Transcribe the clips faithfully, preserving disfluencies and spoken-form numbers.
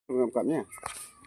ᱮᱢ ᱠᱟᱜ ᱢᱮᱭᱟ᱾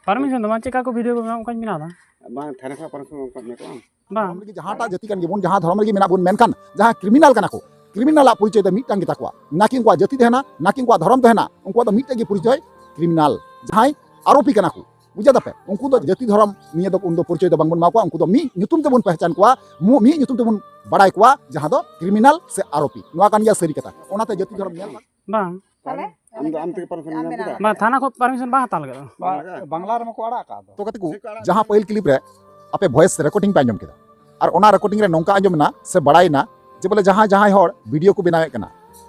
ᱯᱟᱨᱢᱤᱥᱚᱱ ᱫᱚ ᱵᱟᱝ, ᱪᱮᱫ ᱠᱟ ᱠᱚ ᱵᱷᱤᱰᱤᱭᱳ ᱠᱚ ᱵᱮᱱᱟᱣ, ᱚᱱᱠᱟᱧ ᱵᱮᱱᱟᱣ ᱫᱟ᱾ ᱵᱟᱝ, ᱛᱷᱟᱱᱟ ᱠᱷᱚᱱ ᱯᱟᱨᱢᱤᱥᱚᱱ ᱮᱢ ᱠᱟᱜ ᱢᱮᱭᱟ ᱠᱚ ᱟᱢ? ᱵᱟᱝ᱾ ᱡᱟᱦᱟᱸᱴᱟᱜ ᱡᱟᱹᱛᱤ ᱠᱟᱱ ᱜᱮᱵᱚᱱ, ᱡᱟᱦᱟᱸ ᱫᱷᱚᱨᱚᱢ ᱨᱮᱜᱮ ᱢᱮᱱᱟᱜ ᱵᱚᱱ, ᱢᱮᱱᱠᱷᱟᱱ ᱡᱟᱦᱟᱸ ᱠᱨᱤᱢᱤᱱᱟᱞ ᱠᱟᱱᱟ ᱠᱚ, ᱠᱨᱤᱢᱤᱱᱟᱞᱟᱜ ᱯᱚᱨᱤᱪᱚᱭ ᱫᱚ ᱢᱤᱫᱴᱟᱝ ᱜᱮ ᱛᱟᱠᱚᱣᱟ᱾ ᱱᱟᱠᱤ ᱩᱱᱠᱩᱣᱟᱜ ᱡᱟᱹᱛᱤ ᱛᱟᱦᱮᱱᱟ, ᱱᱟᱠᱤ ᱩᱱᱠᱩᱣᱟᱜ ᱫᱷᱚᱨᱚᱢ ᱛᱟᱦᱮᱱᱟ, ᱩᱱᱠᱩᱣᱟᱜ ᱫᱚ ᱢᱤᱫᱴᱮᱡ ᱜᱮ ᱯᱚᱨᱤᱪᱚᱭ, ᱠᱨᱤᱢᱤᱱᱟᱞ, ᱡᱟᱦᱟᱸᱭ ᱟᱨᱳᱯᱤ ᱠᱟᱱᱟ ᱠᱚ᱾ ᱵᱩᱡᱷᱟᱹᱣ ᱫᱟᱯᱮ? ᱩᱱᱠᱩ ᱫᱚ ᱡᱟᱹᱛᱤ ᱫᱷᱚᱨᱚᱢ ᱱᱤᱭᱟᱹ ᱫᱚ ᱩᱱᱫᱚ ᱯᱚᱨᱤᱪᱚᱭ ᱫᱚ ᱵᱟᱝᱵᱚᱱ ᱮᱢᱟ ᱠᱚᱣᱟ, ᱩᱱᱠᱩ ᱫᱚ ᱢᱤᱫ ᱧᱩᱛᱩᱢ ᱛᱮᱵᱚᱱ ᱯᱮᱦᱪᱟᱱ ᱠᱚᱣᱟ, ᱢᱩ-, ᱢᱤᱫ ᱧᱩᱛᱩᱢ ᱛᱮᱵᱚᱱ ᱵᱟᱲᱟᱭ ᱠᱚᱣᱟ, ᱡᱟᱦᱟᱸ ᱫᱚ ᱠᱨᱤᱢᱤᱱᱟᱞ ᱥᱮ ᱟᱨᱳᱯᱤ᱾ ᱱᱚᱣᱟ ᱠᱟᱱ ᱜᱮᱭᱟ ᱥᱟᱹᱨᱤ ᱠᱟᱛᱷᱟ᱾ ᱚᱱᱟᱛᱮ ᱡᱟᱹᱛᱤ ᱫᱷᱚᱨᱚᱢ ᱧᱮᱞ ᱵᱟᱝ᱾ ᱵᱟᱝ᱾ ᱛᱟᱦᱞᱮ? ᱟᱢ ᱫᱚ ᱟᱢ ᱛᱮᱜᱮ ᱯᱟᱨᱢᱤᱥᱚᱱ ᱧᱟᱢ ᱠᱮᱫᱟ? ᱵᱟᱝ, ᱛᱷᱟᱱᱟ ᱠᱷᱚᱱ ᱯᱟᱨᱢᱤᱥᱚᱱ ᱵᱟᱝ ᱦᱟᱛᱟᱣ ᱞᱟᱜᱟᱜᱼᱟ᱾ ᱵᱟᱝ ᱞᱟᱜᱟᱜᱼᱟ? ᱵᱟᱝᱞᱟ ᱨᱮᱢᱟ ᱠᱚ ᱟᱲᱟᱜ ᱟᱠᱟᱫ ᱫᱚ᱾ ᱛᱚ ᱜᱟᱛᱮ ᱠᱚ, ᱡᱟᱦᱟᱸ ᱯᱟᱹᱦᱤᱞ ᱠᱞᱤᱯ ᱨᱮ ᱟᱯᱮ ᱵᱷᱚᱭᱮᱥ ᱨᱮᱠᱚᱨᱰᱤᱝ ᱯᱮ ᱟᱸᱡᱚᱢ ᱠᱮᱫᱟ, ᱟᱨ ᱚᱱᱟ ᱨᱮᱠᱚᱨᱰᱤᱝ ᱨᱮ ᱱᱚᱝᱠᱟ ᱟᱸᱡᱚᱢ ᱮᱱᱟ ᱥᱮ ᱵᱟᱲᱟᱭᱮᱱᱟ ᱡᱮ ᱵᱚᱞᱮ ᱡᱟᱦᱟᱸᱭ ᱡᱟᱦᱟᱸᱭ ᱦᱚᱲ ᱵᱷᱤᱰᱤᱭᱳ ᱠᱚ ᱵᱮᱱᱟᱣᱮᱫ ᱠᱟᱱᱟ,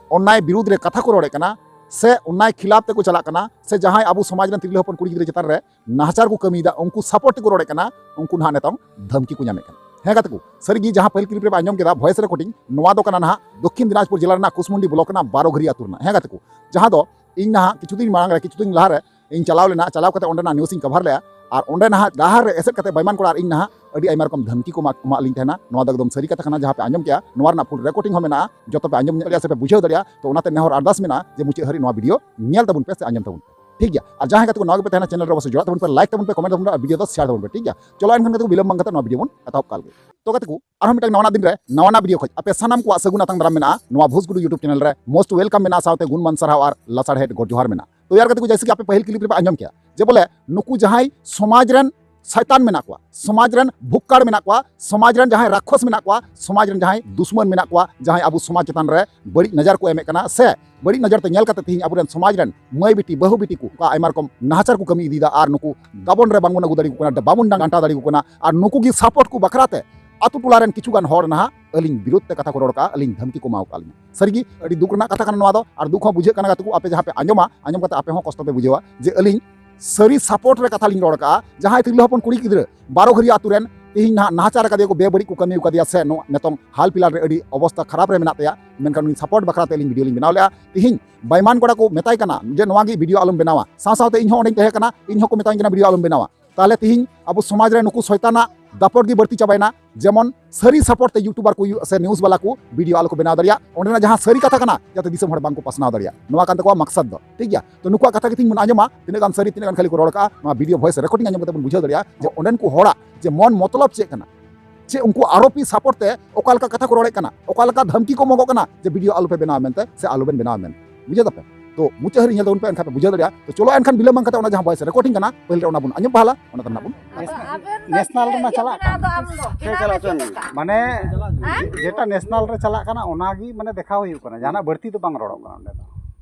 ᱚᱱᱱᱟᱭ ᱵᱤᱨᱩᱫᱽ ᱨᱮ ᱠᱟᱛᱷᱟ ᱠᱚ ᱨᱚᱲᱮᱫ ᱠᱟᱱᱟ, ᱥᱮ ᱚᱱᱱᱟᱭ ᱠᱷᱤᱞᱟᱯ ᱛᱮᱠᱚ ᱪᱟᱞᱟᱜ ᱠᱟᱱᱟ, ᱥᱮ ᱡᱟᱦᱟᱸᱭ ᱟᱵᱚ ᱥᱚᱢᱟᱡᱽ ᱨᱮᱱ ᱛᱤᱨᱞᱟᱹ ᱦᱚᱯᱚᱱ ᱠᱩᱲᱤ ᱜᱤᱫᱽᱨᱟᱹ ᱪᱮᱛᱟᱱ ᱨᱮ ᱱᱟᱦᱟᱪᱟᱨ ᱠᱚ ᱠᱟᱹᱢᱤᱭᱮᱫᱟ, ᱩᱱᱠᱩ ᱥᱟᱯᱳᱨᱴ ᱛᱮᱠᱚ ᱨᱚᱲᱮᱫ ᱠᱟᱱᱟ, ᱩᱱᱠᱩ ᱱᱟᱦᱟᱜ ᱱᱤᱛᱚᱝ ᱫᱷᱟᱢᱠᱤ ᱠᱚ ᱧᱟᱢᱮᱫ ᱠᱟᱱᱟ᱾ ᱦᱮᱸ ᱜᱟᱛᱮ ᱠᱚ, ᱥᱟᱹᱨᱤᱜᱮ ᱡᱟᱦᱟᱸ ᱯᱟᱹᱦᱤᱞ ᱠᱞᱤᱯ ᱨᱮ ᱟᱸᱡᱚᱢ ᱠᱮᱫᱟ, ᱵᱷᱚᱭᱮᱥ ᱨᱮᱠᱚᱨᱰᱤᱝ, ᱱᱚᱣᱟ ᱫᱚ ᱠᱟᱱᱟ ᱱᱟᱦᱟᱜ ᱫᱚᱠᱠᱷᱤᱱ ᱫᱤᱱᱟᱡᱽᱯᱩᱨ ᱡᱮᱞᱟ ᱨᱮᱱᱟᱜ ᱠᱩᱥᱢᱩᱱᱰᱤ ᱵᱞᱚᱠ ᱨᱮᱱᱟᱜ ᱵᱟᱨᱚ ᱜᱷᱟᱹᱨᱤ ᱟᱹᱛᱩ ᱨᱮᱱᱟᱜ᱾ ᱦᱮᱸ ᱜᱟᱛᱮ ᱠᱚ, ᱡᱟᱦᱟᱸ ᱫᱚ ᱤᱧ ᱱᱟᱦᱟᱜ ᱠᱤᱪᱷᱩ ᱫᱤᱱ ᱢᱟᱲᱟᱝ ᱨᱮ, ᱠᱤᱪᱷᱩ ᱫᱤᱱ ᱞᱟᱦᱟ ᱨᱮ ᱤᱧ ᱪᱟᱞᱟᱣ ᱞᱮᱱᱟ, ᱪᱟᱞᱟᱣ ᱠᱟᱛᱮ ᱚᱸᱰᱮᱱᱟᱜ ᱱᱤᱭᱩᱡᱽ ᱤᱧ ᱠᱟᱵᱷᱟᱨ ᱞᱮᱜᱼᱟ᱾ ᱟᱨ ᱚᱸᱰᱮ ᱱᱟᱦᱟᱜ ᱰᱟᱦᱟᱨ ᱨᱮ ᱮᱥᱮᱫ ᱠᱟᱛᱮ ᱵᱮᱭᱢᱟᱱ ᱠᱚᱲᱟ ᱟᱨ ᱤᱧ ᱱᱟᱦᱟᱜ ᱟᱹᱰᱤ ᱟᱭᱢᱟ ᱨᱚᱠᱚᱢ ᱫᱷᱟᱢᱠᱤ ᱠᱚ ᱮᱢᱟ-, ᱮᱢᱟᱜ ᱞᱤᱧ ᱛᱟᱦᱮᱱᱟ᱾ ᱱᱚᱣᱟ ᱫᱚ ᱮᱠᱫᱚᱢ ᱥᱟᱹᱨᱤ ᱠᱟᱛᱷᱟ ᱠᱟᱱᱟ, ᱡᱟᱦᱟᱸ ᱯᱮ ᱟᱸᱡᱚᱢ ᱠᱮᱜᱼᱟ, ᱱᱚᱣᱟ ᱨᱮᱱᱟᱜ ᱯᱷᱩᱞ ᱨᱮᱠᱚᱨᱰᱤᱝ ᱦᱚᱸ ᱢᱮᱱᱟᱜᱼᱟ, ᱡᱚᱛᱚ ᱯᱮ ᱟᱸᱡᱚᱢ ᱫᱟᱲᱮᱭᱟᱜᱼᱟ ᱥᱮ ᱯᱮ ᱵᱩᱡᱷᱟᱹᱣ ᱫᱟᱲᱮᱭᱟᱜᱼᱟ᱾ ᱛᱚ ᱚᱱᱟᱛᱮ ᱱᱮᱦᱚᱨ ᱟᱨᱫᱟᱥ ᱢᱮᱱᱟᱜᱼᱟ ᱡᱮ ᱢᱩᱪᱟᱹᱫ ᱦᱟᱹᱨᱤᱡ ᱱᱚᱣᱟ ᱵᱷᱤᱰᱤᱭᱳ ᱧᱮᱞ ᱛᱟᱵᱚᱱ ᱯᱮ ᱥᱮ ᱟᱸᱡᱚᱢ ᱛᱟᱵᱚᱱ ᱯᱮ, ᱴᱷᱤᱠ ᱜᱮᱭᱟ? ᱟᱨ ᱡᱟᱦᱟᱸᱭ ᱜᱟᱛᱮ ᱠᱚ ᱱᱟᱣᱟ ᱜᱮᱯᱮ ᱛᱟᱦᱮᱱᱟ, ᱪᱮᱱᱮᱞ ᱨᱮ ᱚᱵᱚᱥᱥᱳᱭ ᱡᱚᱲᱟᱜ ᱛᱟᱵᱚᱱ ᱯᱮ, ᱞᱟᱭᱤᱠ ᱛᱟᱵᱚᱱ ᱯᱮ, ᱠᱚᱢᱮᱱᱴ ᱛᱟᱵᱚᱱ ᱯᱮ, ᱟᱨ ᱵᱷᱤᱰᱤᱭᱳ ᱫᱚ ᱥᱮᱭᱟᱨ ᱛᱟᱵᱚᱱ ᱯᱮ, ᱴᱷᱤᱠ ᱜᱮᱭᱟ? ᱪᱚᱞᱚ ᱮᱱᱠᱷᱟᱱ ᱜᱟᱛᱮ ᱠᱚ, ᱵᱤᱞᱚᱢ ᱵᱟᱝ ᱠᱟᱛᱮ ᱱᱚᱣᱟ ᱵᱷᱤᱰᱤᱭᱳ ᱵᱚᱱ ᱮᱛᱚᱦᱚᱵ ᱠᱟᱜ ᱞᱮᱜᱮ᱾ ᱛᱚ ᱜᱟᱛᱮ ᱠᱚ, ᱟᱨᱦᱚᱸ ᱢᱤᱫᱴᱟᱝ ᱱᱟᱣᱟᱱᱟᱜ ᱫᱤᱱ ᱨᱮ ᱱᱟᱣᱟᱱᱟᱜ ᱵᱷᱤᱰᱤᱭᱳ ᱠᱷᱚᱡ ᱟᱯᱮ ᱥᱟᱱᱟᱢ ᱠᱚᱣᱟᱜ ᱥᱟᱹᱜᱩᱱ ᱟᱛᱟᱝ ᱫᱟᱨᱟᱢ ᱢᱮᱱᱟᱜᱼᱟ ᱱᱚᱣᱟ ᱵᱷᱳᱡᱽᱜᱩᱰᱩ YouTube ᱪᱮᱱᱮᱞ ᱨᱮ᱾ ᱢᱳᱥᱴ ᱣᱮᱞᱠᱟᱢ ᱢᱮᱱᱟᱜᱼᱟ, ᱥᱟᱶᱛᱮ ᱜᱩᱱᱢᱟᱱ ᱥᱟᱨᱦᱟᱣ ᱟᱨ ᱞᱟᱥᱟᱲᱦᱮᱫ ᱜᱚᱰ ᱡᱚᱦᱟᱨ ᱢᱮᱱᱟᱜᱼᱟ᱾ ᱛᱚ ᱭᱟᱨ ᱜᱟᱛᱮ ᱠᱚ, ᱡᱮᱭᱥᱮ ᱠᱤ ᱟᱯᱮ ᱯᱟᱹᱦᱤᱞ ᱠᱞᱤᱯ ᱨᱮᱯᱮ ᱟᱸᱡᱚᱢ ᱠᱮᱜᱼᱟ ᱡᱮ ᱵᱚᱞᱮ ᱱᱩᱠᱩ ᱡᱟᱦᱟᱸᱭ ᱥᱚᱢᱟᱡᱽ ᱨᱮᱱ ᱥᱟᱭᱛᱟᱱ ᱢᱮᱱᱟᱜ ᱠᱚᱣᱟ, ᱥᱚᱢᱟᱡᱽ ᱨᱮᱱ ᱵᱷᱩᱠᱠᱟᱲ ᱢᱮᱱᱟᱜ ᱠᱚᱣᱟ, ᱥᱚᱢᱟᱡᱽ ᱨᱮᱱ ᱡᱟᱦᱟᱸᱭ ᱨᱟᱠᱠᱷᱚᱥ ᱢᱮᱱᱟᱜ ᱠᱚᱣᱟ, ᱥᱚᱢᱟᱡᱽ ᱨᱮᱱ ᱡᱟᱦᱟᱸᱭ ᱫᱩᱥᱢᱚᱱ ᱢᱮᱱᱟᱜ ᱠᱚᱣᱟ, ᱡᱟᱦᱟᱸᱭ ᱟᱵᱚ ᱥᱚᱢᱟᱡᱽ ᱪᱮᱛᱟᱱ ᱨᱮ ᱵᱟᱹᱲᱤᱡ ᱱᱚᱡᱚᱨ ᱠᱚ ᱮᱢᱮᱫ ᱠᱟᱱᱟ, ᱥᱮ ᱵᱟᱹᱲᱤᱡ ᱱᱚᱡᱚᱨ ᱛᱮ ᱧᱮᱞ ᱠᱟᱛᱮ ᱛᱮᱦᱮᱧ ᱟᱵᱚᱨᱮᱱ ᱥᱚᱢᱟᱡᱽ ᱨᱮᱱ ᱢᱟᱹᱭ ᱵᱤᱴᱤ, ᱵᱟᱹᱦᱩ ᱵᱤᱴᱤ ᱠᱚ ᱚᱠᱟ ᱟᱭᱢᱟ ᱨᱚᱠᱚᱢ ᱱᱟᱦᱟᱪᱟᱨ ᱠᱚ ᱠᱟᱹᱢᱤ ᱤᱫᱤᱭᱮᱫᱟ, ᱟᱨ ᱱᱩᱠᱩ ᱫᱟᱵᱚᱱ ᱨᱮ ᱵᱟᱝᱵᱚᱱ ᱟᱹᱜᱩ ᱫᱟᱲᱮᱭᱟᱠᱚ ᱠᱟᱱᱟ, ᱵᱟᱵᱚᱱ ᱰᱟᱱᱴᱟᱣ ᱫᱟᱲᱮᱭᱟᱠᱚ ᱠᱟᱱᱟ, ᱟᱨ ᱱᱩᱠᱩ ᱜᱮ ᱥᱟᱯᱳᱨᱴ ᱠᱚ ᱵᱟᱠᱷᱨᱟ ᱛᱮ ᱟᱛᱳ ᱴᱚᱞᱟ ᱨᱮᱱ ᱠᱤᱪᱷᱩ ᱜᱟᱱ ᱦᱚᱲ ᱱᱟᱦᱟᱜ ᱟᱹᱞᱤᱧ ᱵᱤᱨᱳᱫᱷ ᱛᱮ ᱠᱟᱛᱷᱟ ᱠᱚ ᱨᱚᱲ ᱠᱟᱜᱼᱟ, ᱟᱹᱞᱤᱧ ᱫᱷᱟᱢᱠᱤ ᱠᱚ ᱮᱢᱟᱣ ᱠᱟᱜ ᱞᱤᱧᱟ᱾ ᱥᱟᱹᱨᱤᱜᱮ ᱟᱹᱰᱤ ᱫᱩᱠ ᱨᱮᱱᱟᱜ ᱠᱟᱛᱷᱟ ᱠᱟᱱᱟ ᱱᱚᱣᱟ ᱫᱚ, ᱟᱨ ᱫᱩᱠ ᱦᱚᱸ ᱵᱩᱡᱷᱟᱹᱜ ᱠᱟᱱᱟ ᱜᱟᱛᱮ ᱠᱚ, ᱟᱯᱮ ᱡᱟᱦᱟᱸ ᱯᱮ ᱟᱸᱡᱚᱢᱟ, ᱟᱸᱡᱚᱢ ᱠᱟᱛᱮ ᱟᱯᱮ ᱦᱚᱸ ᱠᱚᱥᱴᱚ ᱯᱮ ᱵᱩᱡᱷᱟᱹᱣᱟ ᱡᱮ ᱟᱹᱞᱤᱧ ᱥᱟᱹᱨᱤ ᱥᱟᱯᱳᱨᱴ ᱨᱮ ᱠᱟᱛᱷᱟ ᱞᱤᱧ ᱨᱚᱲ ᱠᱟᱜᱼᱟ᱾ ᱡᱟᱦᱟᱸᱭ ᱛᱤᱨᱞᱟᱹ ᱦᱚᱯᱚᱱ ᱠᱩᱲᱤ ᱜᱤᱫᱽᱨᱟᱹ ᱵᱟᱨᱚ ᱜᱷᱟᱹᱨᱤᱭᱟ ᱟᱛᱳ ᱨᱮᱱ ᱛᱮᱦᱮᱧ ᱱᱟᱦᱟᱜ ᱱᱟᱦᱟᱪᱟᱨ ᱟᱠᱟᱫᱮᱭᱟ ᱠᱚ, ᱵᱮᱵᱟᱹᱲᱤᱡ ᱠᱚ ᱠᱟᱹᱢᱤ ᱟᱠᱟᱫᱮᱭᱟ, ᱥᱮ ᱱᱚᱣᱟ ᱱᱤᱛᱚᱝ ᱦᱟᱞ ᱯᱷᱤᱞᱦᱟᱞ ᱨᱮ ᱟᱹᱰᱤ ᱚᱵᱚᱥᱛᱟ ᱠᱷᱟᱨᱟᱯ ᱨᱮ ᱢᱮᱱᱟᱜ ᱛᱟᱭᱟ, ᱢᱮᱱᱠᱷᱟᱱ ᱩᱱᱤ ᱥᱟᱯᱳᱨᱴ ᱵᱟᱠᱷᱨᱟ ᱛᱮ ᱟᱹᱞᱤᱧ ᱵᱷᱤᱰᱤᱭᱳ ᱞᱤᱧ ᱵᱮᱱᱟᱣ ᱞᱮᱜᱼᱟ᱾ ᱛᱮᱦᱮᱧ ᱵᱟᱭᱢᱟᱱ ᱠᱚᱲᱟ ᱠᱚ ᱢᱮᱛᱟᱭ ᱠᱟᱱᱟ ᱡᱮ ᱱᱚᱣᱟ ᱜᱮ ᱵᱷᱤᱰᱤᱭᱳ ᱟᱞᱚᱢ ᱵᱮᱱᱟᱣᱟ, ᱥᱟᱶ ᱥᱟᱶᱛᱮ ᱤᱧ ᱦᱚᱸ ᱚᱸᱰᱮᱧ ᱛᱟᱦᱮᱸ ᱠᱟᱱᱟ, ᱤᱧ ᱦᱚᱸᱠᱚ ᱢᱮᱛᱟᱧ ᱠᱟᱱᱟ ᱵᱷᱤᱰᱤᱭᱳ ᱟᱞᱚᱢ ᱵᱮᱱᱟᱣᱟ᱾ ᱛᱟᱦᱞᱮ ᱛᱮᱦᱮᱧ ᱟᱵᱚ ᱥᱚᱢᱟᱡᱽ ᱨᱮ ᱱᱩᱠᱩ ᱥᱚᱭᱛᱟᱱᱟᱜ ᱫᱟᱯᱚᱴ ᱜᱮ ᱵᱟᱹᱲᱛᱤ ᱪᱟᱵᱟᱭᱮᱱᱟ᱾ ᱡᱮᱢᱚᱱ ᱥᱟᱹᱨᱤ ᱥᱟᱯᱳᱨᱴ ᱛᱮ ᱭᱩᱴᱩᱵᱟᱨ ᱠᱚ ᱥᱮ ᱱᱤᱭᱩᱡᱽ ᱵᱟᱞᱟ ᱠᱚ ᱵᱷᱤᱰᱤᱭᱳ ᱟᱞᱚ ᱠᱚ ᱵᱮᱱᱟᱣ ᱫᱟᱲᱮᱭᱟᱜ, ᱚᱸᱰᱮᱱᱟᱜ ᱡᱟᱦᱟᱸ ᱥᱟᱹᱨᱤ ᱠᱟᱛᱷᱟ ᱠᱟᱱᱟ ᱡᱟᱛᱮ ᱫᱤᱥᱚᱢ ᱦᱚᱲ ᱵᱟᱝ ᱠᱚ ᱯᱟᱥᱱᱟᱣ ᱫᱟᱲᱮᱭᱟᱜ, ᱱᱚᱣᱟ ᱠᱟᱱ ᱛᱟᱠᱚᱣᱟ ᱢᱟᱠᱥᱟᱫ ᱫᱚ, ᱴᱷᱤᱠ ᱜᱮᱭᱟ᱾ ᱛᱚ ᱱᱩᱠᱩᱣᱟᱜ ᱠᱟᱛᱷᱟ ᱜᱮ ᱛᱤᱧ ᱵᱚᱱ ᱟᱸᱡᱚᱢᱟ, ᱛᱤᱱᱟᱹᱜ ᱜᱟᱱ ᱥᱟᱹᱨᱤ, ᱛᱤᱱᱟᱹᱜ ᱜᱟᱱ ᱠᱷᱟᱹᱞᱤ ᱠᱚ ᱨᱚᱲ ᱠᱟᱜᱼᱟ, ᱱᱚᱣᱟ ᱵᱷᱤᱰᱤᱭᱳ ᱵᱷᱚᱭᱮᱥ ᱨᱮᱠᱚᱨᱰᱤᱝ ᱟᱸᱡᱚᱢ ᱠᱟᱛᱮ ᱵᱚᱱ ᱵᱩᱡᱷᱟᱹᱣ ᱫᱟᱲᱮᱭᱟᱜᱼᱟ ᱡᱮ ᱚᱸᱰᱮᱱ ᱠᱚ ᱦᱚᱲᱟᱜ ᱡᱮ ᱢᱚᱱ ᱢᱚᱛᱞᱚᱵ ᱪᱮᱫ ᱠᱟᱱᱟ, ᱪᱮᱫ ᱩᱱᱠᱩ ᱟᱨᱳᱯᱤ ᱥᱟᱯᱳᱨᱴ ᱛᱮ ᱚᱠᱟ ᱞᱮᱠᱟ ᱠᱟᱛᱷᱟ ᱠᱚ ᱨᱚᱲᱮᱫ ᱠᱟᱱᱟ, ᱚᱠᱟ ᱞᱮᱠᱟ ᱫᱷᱟᱢᱠᱤ ᱠᱚ ᱮᱢᱚᱜᱚᱜ ᱠᱟᱱᱟ ᱡᱮ ᱵᱷᱤᱰᱤᱭᱳ ᱟᱞᱚᱯᱮ ᱵᱮᱱᱟᱣᱟ ᱢᱮᱱᱛᱮ ᱥᱮ ᱟᱞᱚᱵᱮᱱ ᱵᱮᱱᱟᱣᱟ ᱢᱮᱱᱛᱮ, ᱵᱩᱡᱷᱟᱹᱣ ᱫᱟᱯᱮ? ᱛᱚ ᱢᱩᱪᱟᱹᱫ ᱦᱟᱹᱨᱤᱡ ᱧᱮᱞ ᱛᱟᱵᱚᱱ ᱯᱮ, ᱮᱱᱠᱷᱟᱱ ᱯᱮ ᱵᱩᱡᱷᱟᱹᱣ ᱫᱟᱲᱮᱭᱟᱜᱼᱟ᱾ ᱛᱚ ᱪᱚᱞᱚ ᱮᱱᱠᱷᱟᱱ ᱵᱤᱞᱚᱢ ᱵᱟᱝ ᱠᱟᱛᱮ ᱚᱱᱟ ᱡᱟᱦᱟᱸ ᱵᱷᱚᱭᱮᱥ ᱨᱮᱠᱚᱨᱰᱤᱝ ᱠᱟᱱᱟ, ᱯᱟᱹᱦᱤᱞ ᱨᱮ ᱚᱱᱟ ᱵᱚᱱ ᱟᱸᱡᱚᱢ ᱯᱟᱦᱞᱟ, ᱚᱱᱟ ᱛᱟᱦᱞᱮ ᱵᱚᱱ ᱱᱮᱥᱱᱟᱞ ᱨᱮᱢᱟ ᱪᱟᱞᱟᱜ ᱠᱟᱱ᱾ ᱪᱮᱫ ᱪᱟᱞᱟᱜ ᱠᱟᱱ? ᱢᱟᱱᱮ ᱡᱮ-, ᱡᱮᱴᱟ ᱱᱮᱥᱱᱟᱞ ᱨᱮ ᱪᱟᱞᱟᱜ ᱠᱟᱱᱟ, ᱚᱱᱟᱜᱮ ᱢᱟᱱᱮ ᱫᱮᱠᱷᱟᱣ ᱦᱩᱭᱩᱜ ᱠᱟᱱᱟ, ᱡᱟᱦᱟᱱᱟᱜ ᱵᱟᱹᱲᱛᱤ ᱫᱚ ᱵᱟᱝ ᱨᱚᱲᱚᱜ ᱠᱟᱱᱟ ᱚᱸᱰᱮ ᱫᱚ᱾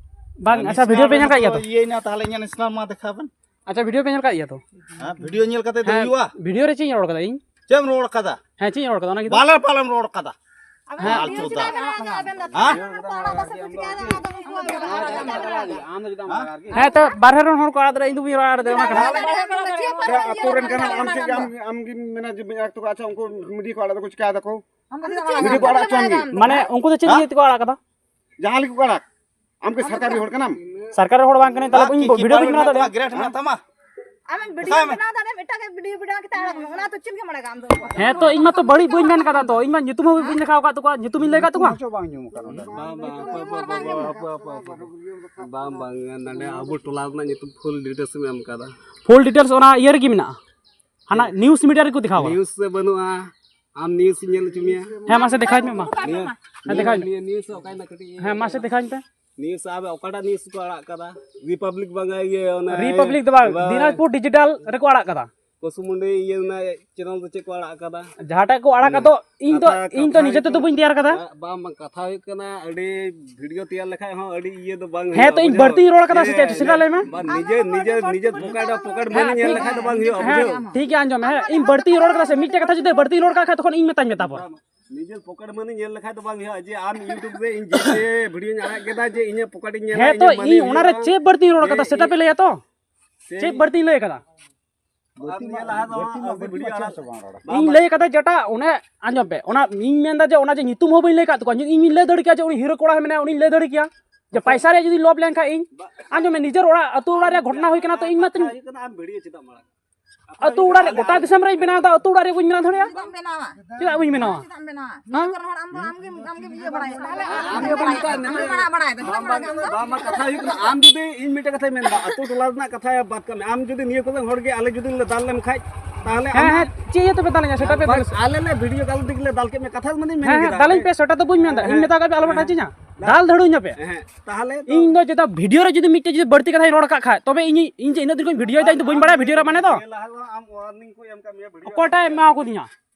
ᱵᱟᱝ, ᱟᱪᱪᱷᱟ, ᱱᱮᱥᱱᱟᱞ ᱵᱷᱤᱰᱤᱭᱳ ᱯᱮ ᱧᱮᱞ ᱨᱮᱢᱟ ᱠᱟᱜ ᱜᱮᱭᱟ ᱛᱚ? ᱤᱭᱟᱹᱭᱱᱟ, ᱛᱟᱦᱞᱮ ᱤᱧᱟᱹᱜ ᱱᱮᱥᱱᱟᱞ ᱢᱟ ᱫᱮᱠᱷᱟᱣ ᱵᱮᱱ᱾ ᱟᱪᱪᱷᱟ, ᱵᱷᱤᱰᱤᱭᱳ ᱯᱮ ᱧᱮᱞ ᱠᱟᱜ ᱜᱮᱭᱟ ᱛᱚ? ᱦᱮᱸ, ᱵᱷᱤᱰᱤᱭᱳ ᱧᱮᱞ ᱠᱟᱛᱮ ᱫᱚ ᱦᱮᱸ, ᱦᱩᱭᱩᱜᱼᱟ? ᱵᱷᱤᱰᱤᱭᱳ ᱨᱮ ᱪᱮᱫ ᱤᱧ ᱨᱚᱲ ᱠᱟᱫᱟ ᱤᱧ? ᱪᱮᱫ ᱮᱢ ᱨᱚᱲ ᱠᱟᱫᱟ? ᱦᱮᱸ, ᱪᱮᱫ ᱤᱧ ᱨᱚᱲ ᱠᱟᱫᱟ ᱚᱱᱟ ᱜᱮ ᱛᱚ? ᱵᱟᱞᱮ ᱯᱟᱞᱮᱢ ᱨᱚᱲ ᱠᱟᱫᱟ᱾ ᱟᱵᱮᱱ ᱟᱞᱛᱩ ᱵᱷᱤᱰᱤᱭᱳ ᱫᱟ᱾ ᱪᱮᱫᱟᱜ ᱵᱮᱱ ᱟᱲᱟᱜ ᱠᱟᱱᱟ ᱟᱵᱮᱱ ᱫᱚ? ᱦᱮᱸ? ᱦᱮᱸ, ᱛᱚ ᱵᱟᱨᱦᱮ ᱨᱮᱱ ᱦᱚᱲ ᱠᱚ ᱟᱲᱟᱜ ᱫᱟᱲᱮᱭᱟᱜᱼᱟ, ᱤᱧ ᱫᱚ ᱵᱟᱹᱧ ᱨᱚᱲ ᱫᱟᱲᱮᱭᱟᱜᱼᱟ, ᱚᱱᱟ ᱠᱟᱱᱟ᱾ ᱟᱛᱳ ᱨᱮᱱ ᱠᱟᱱᱟ, ᱟᱢ ᱪᱮᱫ ᱟᱢ, ᱟᱢ ᱜᱮᱢ ᱢᱮᱱᱟ ᱡᱮ ᱵᱟᱹᱧ ᱟᱲᱟᱜ ᱛᱟᱠᱚᱣᱟ? ᱟᱪᱪᱷᱟ, ᱩᱱᱠᱩ ᱢᱤᱰᱤᱭᱟ ᱠᱚ ᱟᱲᱟᱜ ᱫᱟᱠᱚ, ᱪᱤᱠᱟᱹᱭ ᱫᱟᱠᱚ? ᱢᱤᱰᱤᱭᱟ ᱠᱚ ᱟᱲᱟᱜ ᱦᱚᱪᱚᱣᱟᱱ ᱜᱮ᱾ ᱢᱟᱱᱮ ᱩᱱᱠᱩ ᱫᱚ ᱪᱮᱫ ᱦᱮᱸ? ᱞᱟᱹᱜᱤᱫ ᱛᱮᱠᱚ ᱟᱲᱟᱜ ᱠᱟᱫᱟ? ᱡᱟᱦᱟᱸ ᱞᱟᱹᱜᱤᱫ ᱠᱚ ᱟᱲᱟᱜ, ᱟᱢ ᱠᱤ ᱥᱚᱨᱠᱟᱨ ᱨᱤᱱ ᱦᱚᱲ ᱠᱟᱱᱟᱢ? ᱥᱚᱨᱠᱟᱨ ᱨᱤᱱ ᱦᱚᱲ ᱵᱟᱝ ᱠᱟᱹᱱᱟᱹᱧ, ᱛᱟᱦᱞᱮ ᱵᱟᱝ, ᱤᱧ ᱠᱤ ᱵᱷᱤᱰᱤᱭᱳ ᱵᱟᱹᱧ ᱵᱮᱱᱟᱣ ᱫᱟᱲᱮᱭᱟᱜᱼᱟ? ᱜᱨᱮᱰ ᱢᱮᱱᱟᱜ ᱛᱟᱢᱟ? ᱟᱢᱮᱢ ᱵᱷᱤᱰᱤᱭᱳ ᱵᱮᱱᱟᱣ ᱫᱟᱲᱮᱭᱟᱜᱼᱟ, ᱮᱴᱟᱜ ᱜᱮ ᱵᱷᱤᱰᱤᱭᱳ ᱵᱮᱱᱟᱣ ᱠᱟᱛᱮ ᱟᱲᱟᱜ ᱢᱮ, ᱚᱱᱟ ᱫᱚ ᱪᱮᱫ ᱜᱮᱢ ᱟᱲᱟᱜᱟ ᱟᱢ ᱫᱚ? ᱦᱮᱸ, ᱛᱚ ᱤᱧ ᱢᱟ ᱛᱚ ᱵᱟᱹᱲᱤᱡ ᱵᱟᱹᱧ ᱢᱮᱱ ᱠᱟᱫᱟ ᱛᱚ, ᱤᱧ ᱢᱟ ᱧᱩᱛᱩᱢ ᱦᱚᱸ ᱵᱟᱹᱧ ᱞᱮᱠᱷᱟᱣ ᱟᱠᱟᱫ ᱛᱟᱠᱚᱣᱟ, ᱧᱩᱛᱩᱢᱤᱧ ᱞᱟᱹᱭ ᱟᱠᱟᱫ ᱛᱟᱠᱚᱣᱟ? ᱠᱤᱪᱷᱩ ᱵᱟᱝ ᱟᱸᱡᱚᱢᱚᱜ ᱠᱟᱱᱟ ᱚᱸᱰᱮ ᱫᱚ᱾ ᱵᱟᱝ, ᱵᱟᱝ, ᱦᱟᱯᱳᱭ, ᱦᱟᱯᱳᱭ, ᱦᱟᱯᱳᱭ, ᱦᱟᱯᱳᱭ, ᱦᱟᱯᱳᱭ, ᱦᱟᱯᱳᱭ᱾ ᱵᱟᱝ, ᱵᱟᱝ, ᱱᱚᱰᱮ ᱟᱵᱚ ᱴᱚᱞᱟ ᱨᱮᱱᱟᱜ ᱧᱩᱛᱩᱢ ᱯᱷᱩᱞ ᱰᱤᱴᱮᱞᱥ ᱮᱢ ᱮᱢ ᱠᱟᱫᱟ᱾ ᱯᱷᱩᱞ ᱰᱤᱴᱮᱞᱥ ᱚᱱᱟ ᱤᱭᱟᱹ ᱨᱮᱜᱮ ᱢᱮᱱᱟᱜᱼᱟ, ᱦᱟᱱᱟ ᱱᱤᱭᱩᱡᱽ ᱢᱤᱰᱤᱭᱟ ᱨᱮᱠᱚ ᱫᱮᱠᱷᱟᱣᱟ᱾ ᱱᱤᱭᱩᱡᱽ ᱥᱮ ᱵᱟᱹᱱᱩᱜᱼᱟ, ᱟᱢ ᱱᱤᱭᱩᱡᱽ ᱤᱧ ᱧᱮᱞ ᱦᱚᱪᱚ ᱢᱮᱭᱟ᱾ ᱦᱮᱸ, ᱢᱟᱥᱮ ᱫᱮᱠᱷᱟᱣ ᱢᱮ ᱢᱟ᱾ ᱱᱤᱭᱟᱹ, ᱦᱮᱸ, ᱫᱮᱠᱷᱟᱣ ᱢᱮ᱾ ᱱᱤᱭᱟᱹ, ᱱᱤᱭᱩᱡᱽ ᱚᱠᱟᱭ ᱱᱟ ᱠᱟᱹᱴᱤᱡ ᱤᱭᱟᱹ ᱦᱮᱸ, ᱢᱟᱥᱮ ᱫᱮᱠᱷᱟᱣ ᱯᱮ᱾ ᱱᱤᱭᱩᱡᱽ ᱟᱵᱮ ᱚᱠᱟᱴᱟᱜ ᱱᱤᱭᱩᱡᱽ ᱠᱚ ᱟᱲᱟᱜ ᱠᱟᱫᱟ? ᱨᱤᱯᱟᱵᱽᱞᱤᱠ ᱵᱟᱝᱟ ᱤᱭᱟᱹ ᱚᱱᱟ ᱨᱤᱯᱟᱵᱽᱞᱤᱠ ᱫᱚ ᱵᱟᱝ, ᱵᱟᱝ᱾ ᱫᱤᱱᱟᱡᱽᱯᱩᱨ ᱰᱤᱡᱤᱴᱟᱞ ᱨᱮᱠᱚ ᱟᱲᱟᱜ ᱠᱟᱫᱟ᱾ ᱠᱚᱥᱩᱢᱩᱱᱰᱤ ᱤᱭᱟᱹ ᱨᱮᱱᱟᱜ ᱪᱮᱱᱮᱞ ᱫᱚ ᱪᱮᱫ ᱠᱚ ᱟᱲᱟᱜ ᱠᱟᱫᱟ? ᱡᱟᱦᱟᱸᱴᱟᱜ ᱠᱚ ᱟᱲᱟᱜ ᱠᱟᱫ ᱫᱚ, ᱤᱧ ᱫᱚ, ᱠᱟᱛᱷᱟ, ᱤᱧ ᱫᱚ ᱠᱟᱛᱷᱟ ᱱᱤᱡᱮ ᱦᱩᱭᱩᱜ ᱛᱮᱫᱚ ᱠᱟᱱᱟ, ᱵᱟᱹᱧ ᱛᱮᱭᱟᱨ ᱠᱟᱫᱟ᱾ ᱵᱟᱝ, ᱵᱟᱝ, ᱠᱟᱛᱷᱟ ᱦᱩᱭᱩᱜ ᱠᱟᱱᱟ, ᱟᱹᱰᱤ ᱵᱷᱤᱰᱤᱭᱳ ᱛᱮᱭᱟᱨ ᱞᱮᱠᱷᱟᱡ ᱦᱚᱸ ᱟᱹᱰᱤ ᱤᱭᱟᱹ ᱫᱚ ᱵᱟᱝ ᱦᱮᱸ, ᱦᱩᱭᱩᱜᱼᱟ, ᱛᱚ ᱤᱧ ᱵᱩᱡᱷᱟᱹᱣ? ᱵᱟᱹᱲᱛᱤᱧ ᱨᱚᱲ ᱠᱟᱫᱟ ᱥᱮ ᱪᱮᱫ? ᱤᱭᱟᱹ, ᱥᱮᱸᱫᱽᱨᱟ ᱞᱟᱹᱭ ᱢᱮ᱾ ᱵᱟᱝ, ᱱᱤᱡᱮ, ᱱᱤᱡᱮ, ᱱᱤᱡᱮ ᱯᱚᱠᱮᱴ ᱨᱮ, ᱯᱚᱠᱮᱴ ᱢᱟᱱᱤ ᱧᱮᱞ ᱞᱮᱠᱷᱟᱡ ᱫᱚ ᱵᱟᱝ ᱦᱩᱭᱩᱜᱼᱟ, ᱦᱮᱸ, ᱵᱩᱡᱷᱟᱹᱣ? ᱴᱷᱤᱠ ᱜᱮᱭᱟ, ᱟᱸᱡᱚᱢ ᱢᱮ᱾ ᱦᱮᱸ, ᱤᱧ ᱵᱟᱹᱲᱛᱤᱧ ᱨᱚᱲ ᱠᱟᱫᱟ ᱥᱮ? ᱢᱤᱫᱴᱮᱡ ᱠᱟᱛᱷᱟ ᱡᱩᱫᱤ ᱵᱟᱹᱲᱛᱤᱧ ᱨᱚᱲ ᱠᱟᱜ ᱠᱷᱟᱡ, ᱛᱚᱠᱷᱚᱱ ᱤᱧ ᱢᱮᱛᱟᱧ ᱢᱮ ᱛᱟᱯᱚᱨ᱾ ᱱᱤᱡᱮᱨ ᱯᱚᱠᱮᱴ ᱢᱟᱱᱤ ᱧᱮᱞ ᱞᱮᱠᱷᱟᱡ ᱫᱚ ᱵᱟᱝ ᱦᱩᱭᱩᱜᱼᱟ, ᱡᱮ ᱟᱢ YouTube ᱨᱮ ᱤᱧ ᱡᱮ ᱵᱷᱤᱰᱤᱭᱳᱧ ᱟᱲᱟᱜ ᱠᱮᱫᱟ, ᱡᱮ ᱤᱧᱟᱹᱜ ᱯᱚᱠᱮᱴ ᱤᱧ ᱧᱮᱞᱟ, ᱦᱮᱸ, ᱛᱚ ᱤᱧᱟᱹᱜ ᱢᱟᱱᱤ ᱤᱧ ᱚᱱᱟᱨᱮ ᱦᱩᱭᱩᱜᱼᱟ, ᱪᱮᱫ ᱵᱟᱹᱲᱛᱤᱧ ᱨᱚᱲ ᱡᱮ ᱠᱟᱫᱟ, ᱥᱮᱴᱟ ᱯᱮ ᱞᱟᱹᱭᱟ ᱛᱚ? ᱪᱮᱫ ᱵᱟᱹᱲᱛᱤᱧ ᱞᱟᱹᱭ ᱠᱟᱫᱟ? ᱵᱟᱹᱲᱛᱤ ᱢᱟ, ᱵᱟᱹᱲᱛᱤ ᱢᱟ ᱵᱟᱹᱲᱛᱤ ᱢᱟ ᱪᱮᱫ ᱦᱚᱸ ᱵᱟᱝ ᱨᱚᱲᱟ᱾ ᱤᱧ ᱞᱟᱹᱭ ᱠᱟᱫᱟ ᱡᱮᱴᱟ, ᱚᱱᱮ ᱟᱸᱡᱚᱢ ᱯᱮ, ᱚᱱᱟ ᱤᱧ ᱢᱮᱱᱫᱟ ᱡᱮ ᱚᱱᱟ ᱡᱮ ᱧᱩᱛᱩᱢ ᱦᱚᱸ ᱵᱟᱹᱧ ᱞᱟᱹᱭ ᱠᱟᱫ ᱛᱟᱠᱚᱣᱟ, ᱤᱧ ᱤᱧ ᱞᱟᱹᱭ ᱫᱟᱲᱮ ᱠᱮᱭᱟ ᱡᱮ ᱩᱱᱤ ᱦᱤᱨᱳ ᱠᱚᱲᱟ ᱢᱮᱱᱟᱭᱟ, ᱩᱱᱤᱧ ᱞᱟᱹᱭ ᱫᱟᱲᱮ ᱠᱮᱭᱟ ᱡᱮ ᱯᱟᱭᱥᱟ ᱨᱮᱭᱟᱜ ᱡᱩᱫᱤ ᱞᱚᱵᱷ ᱞᱮᱱᱠᱷᱟᱱ ᱤᱧ, ᱟᱸᱡᱚᱢ ᱢᱮ, ᱱᱤᱡᱮᱨ ᱚᱲᱟᱜ, ᱟᱹᱛᱩ ᱚᱲᱟᱜ ᱨᱮᱭᱟᱜ ᱜᱷᱚᱴᱚᱱᱟ ᱦᱩᱭ ᱠᱟᱱᱟ, ᱛᱚ ᱤᱧ ᱢᱟ ᱛᱤᱧ ᱠᱟᱛᱷᱟ ᱦᱩᱭᱩᱜ ᱠᱟᱱᱟ, ᱟᱢ ᱵᱷᱤᱰᱤᱭᱳ ᱪᱮᱫᱟᱜ ᱮᱢ ᱟᱲᱟᱜ? ᱟᱹᱛᱩ ᱚᱲᱟᱜ ᱨᱮ, ᱜᱚᱴᱟ ᱫᱤᱥᱚᱢ ᱨᱮᱧ ᱵᱮᱱᱟᱣ ᱮᱫᱟ, ᱟᱹᱛᱩ ᱚᱲᱟᱜ ᱨᱮ ᱵᱟᱹᱧ ᱵᱮᱱᱟᱣ ᱫᱟᱲᱮᱭᱟᱜᱼᱟ? ᱪᱮᱫᱟᱜ ᱵᱮᱱᱟᱣᱟ? ᱪᱮᱫᱟᱜ ᱵᱟᱹᱧ ᱵᱮᱱᱟᱣᱟ? ᱪᱮᱫᱟᱜ ᱮᱢ ᱵᱮᱱᱟᱣᱟ? ᱦᱮᱸ? ᱱᱤᱭᱟᱹ ᱠᱚᱨᱮᱱ ᱦᱚᱲ ᱟᱢ ᱫᱚ ᱟᱢ ᱜᱮᱢ, ᱟᱢ ᱜᱮᱢ ᱤᱭᱟᱹ ᱵᱟᱲᱟᱭᱟ᱾ ᱟᱢ ᱫᱚ ᱵᱟᱲᱟᱭ ᱵᱟᱲᱟᱭ ᱫᱚ, ᱪᱮᱫᱟᱜ ᱵᱟᱢ ᱵᱟᱲᱟᱭᱟ? ᱟᱢ ᱫᱚ ᱵᱟᱢ ᱵᱟᱲᱟᱭᱟ᱾ ᱠᱟᱛᱷᱟ ᱦᱩᱭᱩᱜ ᱠᱟᱱᱟ, ᱟᱢ ᱡᱩᱫᱤ, ᱤᱧ ᱢᱤᱫᱴᱮᱱ ᱠᱟᱛᱷᱟᱧ ᱢᱮᱱᱫᱟ, ᱟᱹᱛᱩ ᱴᱚᱞᱟ ᱨᱮᱱᱟᱜ ᱠᱟᱛᱷᱟ ᱵᱟᱫ ᱠᱟᱜ ᱢᱮ, ᱟᱢ ᱡᱩᱫᱤ ᱱᱤᱭᱟᱹ ᱠᱚᱨᱮᱱ ᱦᱚᱲ ᱜᱮ ᱟᱞᱮ ᱡᱩᱫᱤ ᱞᱮ ᱫᱟᱞ ᱞᱮᱢ ᱠᱷᱟᱡ, ᱛᱟᱦᱚᱞᱮ ᱦᱮᱸ, ᱟᱢ ᱦᱮᱸ, ᱪᱮᱫ ᱤᱭᱟᱹ ᱛᱚᱵᱮ ᱫᱟᱞᱮᱧᱟ, ᱥᱮᱴᱟ ᱯᱮ ᱵᱟᱝ, ᱫᱟᱞ᱾ ᱟᱞᱮ ᱞᱮ ᱵᱷᱤᱰᱤᱭᱳ ᱠᱚᱞ ᱛᱮᱜᱮ ᱞᱮ ᱫᱟᱞ ᱠᱮᱫ ᱢᱮ, ᱠᱟᱛᱷᱟ ᱢᱟᱱᱮᱧ ᱢᱮᱱ ᱦᱮᱸ, ᱦᱮᱸ, ᱠᱮᱫᱟ᱾ ᱫᱟᱞᱤᱧ ᱯᱮ, ᱥᱮᱴᱟ ᱫᱚ ᱵᱟᱹᱧ ᱢᱮᱱᱫᱟ᱾ ᱤᱧ ᱦᱮᱸ᱾ ᱢᱮᱛᱟ ᱠᱟᱜ ᱯᱮ, ᱟᱞᱚ ᱯᱮ ᱦᱮᱸ᱾ ᱴᱟᱪᱤᱧᱟ᱾ ᱫᱟᱞ ᱫᱷᱟᱹᱲᱩᱧ ᱟᱯᱮ᱾ ᱦᱮᱸ, ᱛᱟᱦᱚᱞᱮ ᱛᱚ ᱤᱧ ᱫᱚ ᱡᱮᱴᱟ ᱵᱷᱤᱰᱤᱭᱳ ᱨᱮ ᱡᱩᱫᱤ ᱢᱤᱫᱴᱮᱡ ᱡᱩᱫᱤ ᱵᱟᱹᱲᱛᱤ ᱠᱟᱛᱷᱟᱧ ᱨᱚᱲ ᱠᱟᱜ ᱠᱷᱟᱡ, ᱛᱚᱵᱮ ᱤᱧ, ᱤᱧ ᱡᱮ ᱤᱱᱟᱹᱜ ᱫᱤᱱ ᱠᱷᱚᱱ ᱵᱷᱤᱰᱤᱭᱳᱭ ᱫᱟ, ᱤᱧ ᱫᱚ ᱵᱟᱹᱧ ᱵᱟᱲᱟᱭᱟ ᱵᱷᱤᱰᱤᱭᱳ ᱨᱮ ᱢᱟᱱᱮ ᱫᱚ᱾ ᱱᱤᱭᱟᱹ ᱞᱟᱦᱟ ᱦᱚᱸ ᱟᱢ ᱣᱟᱨᱱᱤᱝ ᱠᱚ ᱮᱢ ᱠᱟᱜ ᱢᱮᱭᱟ ᱵᱷᱤᱰᱤᱭᱳ ᱚᱠᱚᱭᱴᱟᱜ ᱮ ᱨᱮ᱾ ᱮᱢᱟ ᱠᱟᱫᱤᱧᱟ?